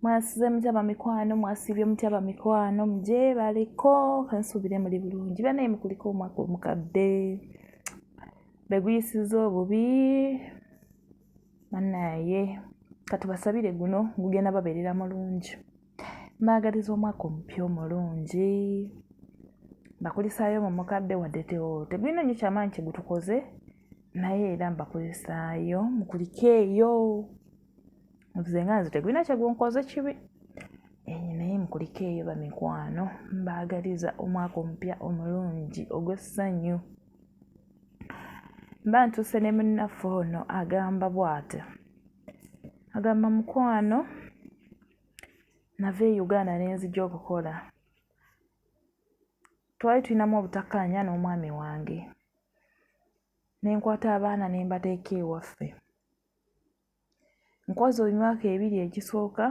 Mwasuze mutya bamikwano, mwasiibye mutya bamikwano, mugyebaleko, kansuubire muli bulungi. Banaye mukulike omwaka omukadde beguyisiza obubi, banaye katubasabire guno gugenda babeerera mulungi. Mbaagaliza omwaka omupya omulungi, mbakulisaayo mu mukadde wadde tegulina nnyo kyamaanyi kye gutukoze, naye era mbakulisaayo mukulike eyo. Nze nga nze tegulina kye gunkoze kibi, naye mukulike eyo bamikwano. Mbaagaliza omwaka omupya omulungi ogw'essanyu. Mba ntuuse ne munnaffe ono agamba bw'ati, agamba mukwano nava e Uganda ne nzija okukola, twali tulinamu obutakkaanya n'omwami wange, ne nkwata abaana ne mbateeka ewaffe. Nkoze emyaka 2 egisooka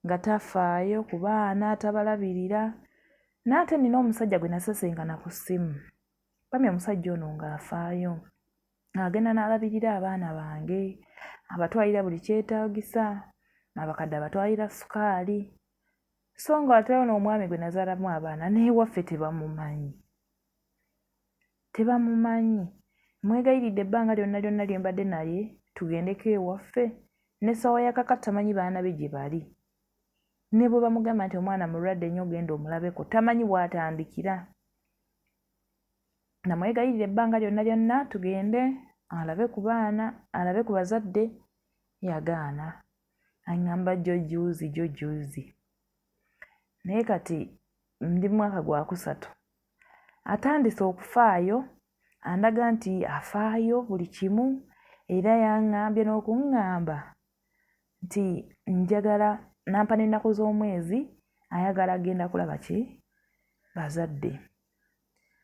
nga tafaayo ku baana, tabalabirira, naye ate nina omusajja gwe nasisinkana ku ssimu. Bambi omusajja ono ng'afaayo, agenda n'alabirira abaana bange, abatwalira buli kyetaagisa, abakadde abatwalira sukaali, so nga ate ono omwami gwe nazaalamu abaana n'ewaffe tebamumanyi, tebamumanyi. Mwegayiridde ebbanga lyonna lyonna lye mbadde naye tugendeko ewaffe, n'essaawa ya kaakati tamanyi baana be gye bali. Ne bwe bamugamba nti omwana mulwadde nnyo genda omulabeko, tamanyi w'atandikira. Namwegayirira ebbanga lyonna lyonna tugende alabe ku baana, alabe ku bazadde, yagaana. Aŋŋamba jjo jjuuzi, jjo jjuuzi. Naye kati ndi mwaka gwakusatu. Atandise okufaayo, andaga nti afaayo buli kimu, era yaŋŋambye n'okuŋŋamba nti njagala nampa n'ennaku z'omwezi, ayagala agenda kulaba ki bazadde.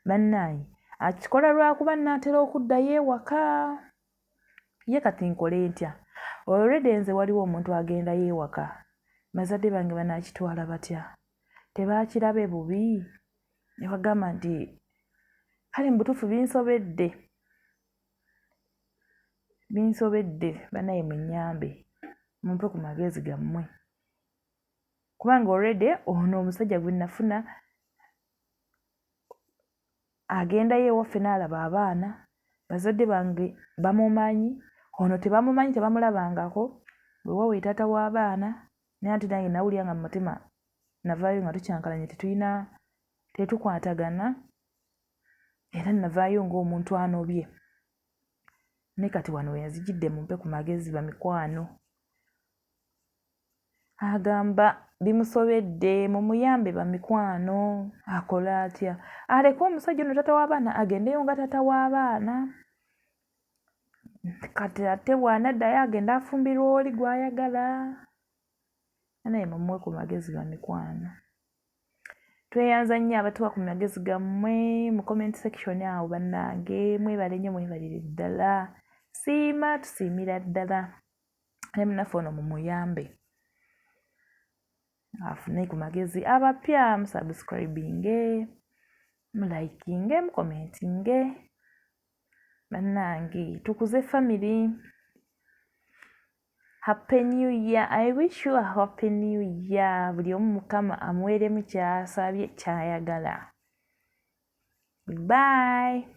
Bannaaye akikola lwakuba nnaatera okuddayo ewaka. Ye kati nkole ntya? Already nze waliwo omuntu agendayo ewaka, bazadde bange banaakitwala batya? Tebaakirabe bubi? Ne bagamba nti kale mu butuufu binsobedde, binsobedde bannaye munnyambe mumpe ku magezi gammwe, kubanga already ono omusajja gwe nafuna agendayo ewaffe n'alaba abaana, bazadde bange bamumanyi, ono tebamumanyi, tebamulabangako, weewaawo ye taata w'abaana, naye ate nange nawulira nga mu mutima navaayo nga tukyankalanye, tetulina tetukwatagana, era navaayo ng'omuntu anobye. Ne kati wano we nzijidde mumpe ku magezi bamikwano. Agamba bimusobedde, mumuyambe bamikwano, akole atya? Aleke omusajja ono taata w'abaana agendeyo nga taata w'abaana, kati ate bw'anaddayo agende afumbirwa oli gw'ayagala. Naye mumuwe ku magezi bamikwano. Tweyanza nnyo abatuwa ku magezi gammwe mu comment section awo bannange, mwebale nnyo, mwebalire ddala. Siima tusiimira ddala. Naye munnaffe ono mumuyambe afune ku magezi. Abapya musubscribinge, mulikinge, mucommentinge. Bannange tukuze family. Happy New Year. I wish you a happy new year. Buli omu Mukama amuweeremu ky'asabye ky'ayagala. Bye.